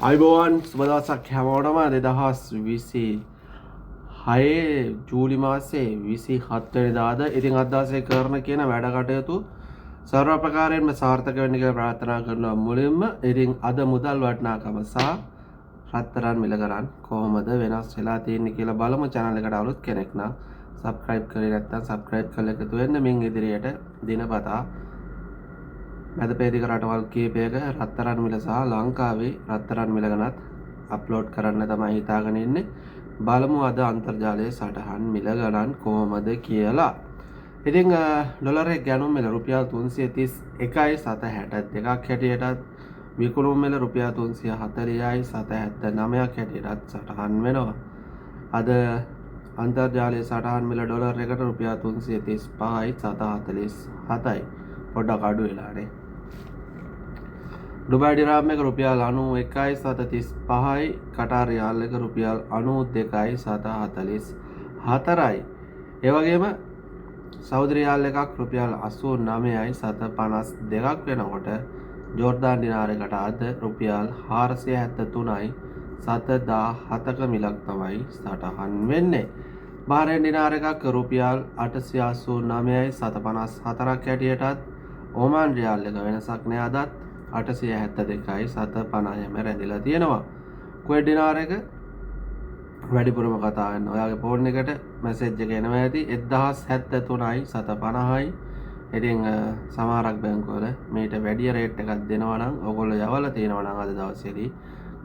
ආයුබෝවන්, සුබ දවසක් හැමෝටම. 2026 ජූලි මාසේ 27 වෙනිදාද. ඉතින් අද දවසේ කරන කියන වැඩ කටයුතු සර්ව ප්‍රකාරයෙන්ම සාර්ථක වෙන්න කියලා ප්‍රාර්ථනා කරනවා මුලින්ම. ඉතින් අද මුදල් වටිනාකම සහ රත්තරන් මිල ගණන් කොහොමද වෙනස් වෙලා තියෙන්නේ කියලා බලමු. Channel එකට අලුත් කෙනෙක් නම් subscribe කරේ නැත්නම් subscribe කරලා එකතු වෙන්න. මින් ඉදිරියට දිනපතා මැද පෙරදිග රටවල් කීපයක රත්තරන් මිල සහ ලංකාවේ රත්තරන් මිල ගැනත් අප්ලෝඩ් කරන්න තමයි හිතාගෙන ඉන්නේ. බලමු අද අන්තර්ජාලයේ සටහන් මිල ගණන් කොහොමද කියලා. ඉතින් ඩොලර් එක ගැනුම් මිල රුපියල් 331යි සත 62ක් හැටියටත්, විකුණුම් මිල රුපියල් 340යි සත 79ක් හැටියටත් සටහන් වෙනවා. අද අන්තර්ජාලයේ සටහන් මිල ඩොලර් එකට රුපියල් 335යි සත 47යි. පොඩ්ඩක් අඩු වෙලානේ. ඩුබායි ඩිරාම් එක රුපියල් 91යි සත 35යි. කටාර් රියාල් එක රුපියල් 92යි සත 44යි. ඒ වගේම සෞදි රියාල් එකක් රුපියල් 89යි සත 52ක් වෙනකොට, ජෝර්දාන් ඩිනාර එකට අද රුපියල් 473යි සත 17ක මිලක් තමයි සටහන් වෙන්නේ. බහරේන් ඩිනාර එකක් රුපියල් 889යි සත 54ක් හැටියටත්, ඕමාන් රියාල් එක වෙනසක් නෑ, අදත් 872යි සත 50ම රැඳිලා තියෙනවා. කුවේට් ඩිනාර එක වැඩිපුරම කතා වෙන්න. ඔයාගේ ෆෝන් එකට මැසේජ් එක එනවා ඇති, 1073යි සත 50යි. ඉතින් සමහරක් බැංකුවල මීට වැඩිය රේට් එකක් දෙනවා නම්, ඔයගොල්ලෝ යවලා තියෙනවා නම්, අද දවසේදී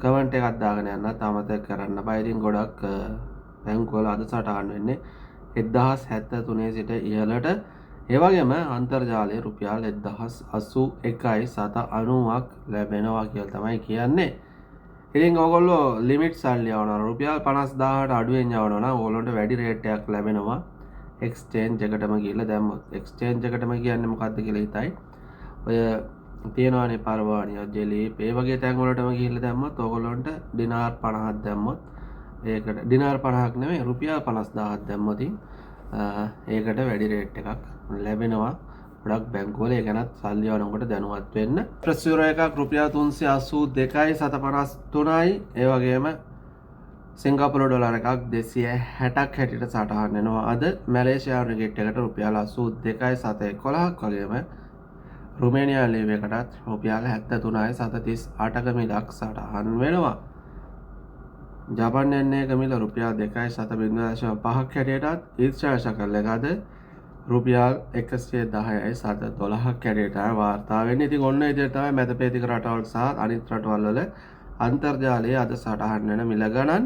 කමෙන්ට් එකක් දාගෙන යන්නත් අමතක කරන්න එපා. ඉතින් ගොඩක් බැංකුවල අද සටහන් වෙන්නේ 1073 සිට ඉහළට. ඒ වගේම අන්තර්ජාලයේ රුපියල් 1081යි සත 90ක් ලැබෙනවා කියලා තමයි කියන්නේ. ඉතින් ඔයගොල්ලෝ ලිමිට් සල්ලි යවනවා, රුපියල් 50,000ට අඩුවෙන් යවනවා නම්, ඔයගොල්ලන්ට වැඩි රේට් එකක් ලැබෙනවා එක්ස්චේන්ජ් එකටම ගිහිල්ලා දැම්මොත්. එක්ස්චේන්ජ් එකටම කියන්නේ මොකද්ද කියලා හිතයි. ඔය තියෙනවානේ පරවාණිය, ජෙලීප්, ඒ වගේ තැන් වලටම ගිහිල්ලා දැම්මොත් ඔයගොල්ලන්ට ඩිනාර් 50ක් දැම්මොත්, ඒකට ඩිනාර් 50ක් නෙමෙයි, රුපියල් 50,000ක් දැම්මොත් ඒකට වැඩි රේට් එකක් ලැබෙනවා. ගොඩක් බැංකුවල ඒ ගැනත් සල්ලි යවනකොට දැනුවත් වෙන්න. ප්‍රෙස් යුරෝ එකක් රුපියල් 382යි සත 53යි. ඒ වගේම සිංගප්පූරු ඩොලර් එකක් 260ක් හැටියට සටහන් වෙනවා අද. මැලේසියානු රින්ගිට් එකට රුපියල් 82යි සත 11ක් වගේම රුමේනියා ලේව් එකටත් රුපියල් 73යි සත 38ක මිලක් සටහන් වෙනවා. ජපන් යෙන් එක මිල රුපියල් 2යි සත 0.5ක් හැටියටත්, ඊශ්‍රායල් ෂෙකල් එක අද රුපියල් 110යි සත 12ක් හැටියට වාර්තා වෙන්නේ. ඉතින් ඔන්න විදිහට තමයි මැද පෙරදිග රටවල් සහ අනිත් රටවල් වල අන්තර්ජාලයේ අද සටහන් වෙන මිල ගණන්.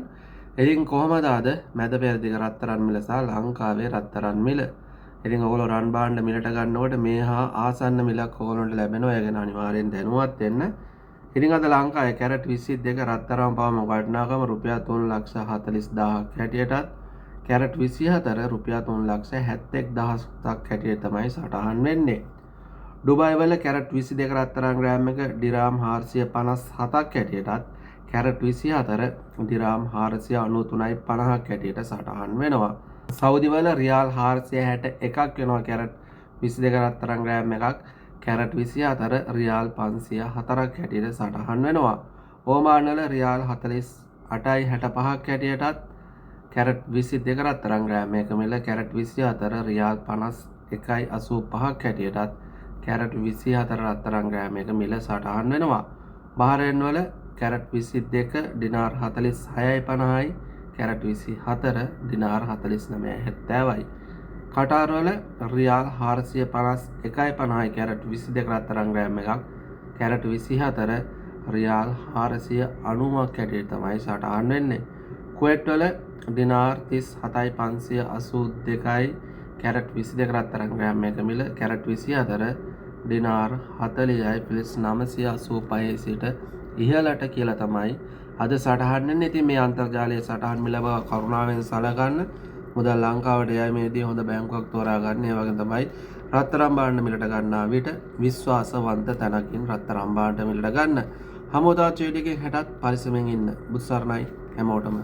ඉතින් කොහොමද අද මැද පෙරදිග රත්තරන් මිල සහ ලංකාවේ රත්තරන් මිල? ඉතින් ඔයගොල්ලෝ රන් භාණ්ඩ මිලට ගන්නකොට මේ හා ආසන්න මිලක් ඔයගොල්ලන්ට ලැබෙනවා. ඒ ගැන අනිවාර්යෙන් දැනුවත් වෙන්න. ඉතින් අද ලංකාවේ කැරට් 22 රත්තරන් පවම වටිනාකම රුපියල් 3,40,000ක් හැටියටත්, කැරට් 24 රුපියල් 3,71,000ක් හැටියට තමයි සටහන් වෙන්නේ. ඩුබායි වල කැරට් 22 රත්තරන් ග්‍රෑම් එක ඩිරාම් 457ක් හැටියටත්, කැරට් 24 ඩිරාම් 493යි 50ක් හැටියට සටහන් වෙනවා. සෞදි වල රියාල් 461ක් වෙනවා කැරට් 22 රත්තරන් ග්‍රෑම් එකක්. කැරට් 24 රියාල් 504ක් හැටියට සටහන් වෙනවා. ඕමාන් වල රියාල් 48යි 65ක් හැටියටත්, කැරට් 22 රත්තරන් ග්‍රෑම් එක මිල කැරට් 24 රියාල් 51යි 85ක් හැටියටත්, කැරට් 24 රත්තරන් ග්‍රෑම් එක මිල සටහන් වෙනවා. බහරේන් වල කැරට් 22 ඩිනාර් 46යි 50යි, කැරට් 24 ඩිනාර් 49යි 70යි. කටාර් වල රියාල් 451යි 50යි කැරට් 22 රත්තරන් ග්‍රෑම් එකක්. කැරට් 24 රියාල් 490ක් හැටියට තමයි සටහන් වෙන්නේ. කුවේට් වල ඩිනාර් 37යි 582යි කැරට් 22 රත්තරන් ග්‍රෑම් එක මිල. කැරට් 24 ඩිනාර් 40යි පිලිස් 985 සිට ඉහළට කියලා තමයි අද සටහන් වෙන්නේ. ඉතින් මේ අන්තර්ජාලයේ සටහන් මිල බව කරුණාවෙන් සලකන්න. මුදල් ලංකාවට යෑමේදී හොඳ බැංකුවක් තෝරා ගන්න. ඒ වගේම තමයි රත්තරන් භාණ්ඩ මිලට ගන්නා විට විශ්වාසවන්ත තැනකින් රත්තරන් භාණ්ඩ මිලට ගන්න. හමුදා චේඩියකින් හැටත් පරිස්සමෙන් ඉන්න. බුදු සරණයි හැමෝටම.